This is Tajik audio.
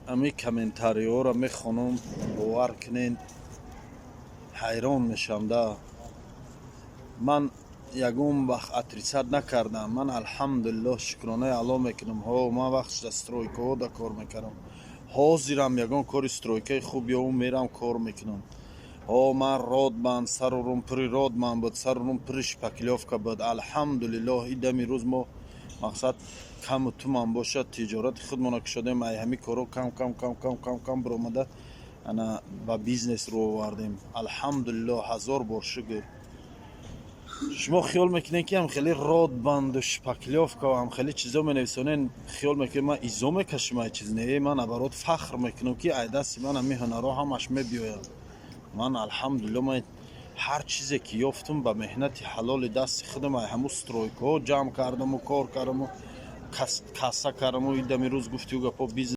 Ами комментариҳоро мехонам, бовар кунед, ҳайрон мешавам да. Ман ягон вақт отрицать накардам. Ман, алҳамдулиллоҳ, шукронаи Аллоҳ мекунам. Ҳо, ман вақт дар стройкаҳо да кор мекардам, ҳозирам ягон кори стройкаи хуб ёбум, мерам, кор мекунам. Ҳо, ман родбанд, сару рум пури родман буд, сару рум пури шпаклёвка буд. Алҳамдулиллоҳ, и дами рӯз мо, мақсад, каму туман бошад, тиҷорати худмона кушодем. Ай ҳами корҳо кам кам кам кам кам кам биромада, ана ба бизнес рӯ овардем. Алҳамдулиллоҳ, ҳазор бор шукр. Шумо хиёл мекунед, ки ҳам хеле родбанду шпаклёвка ҳам хеле чизо менависонен, хиёл мекунед, ман изо мекашам ай чиз. Не, ман наоборот фахр мекунам, ки ай дасти ман ҳами ҳунарҳо ҳамаш мебиёяд. Ман, алҳамдулиллоҳ, ман ҳар чизе ки ёфтум, ба меҳнати ҳалоли дасти худам, ай ҳамун стройкаҳо ҷамъ кардаму, кор кардаму, касса кардаму, и дами рӯз, гуфтию гапо, бизнес.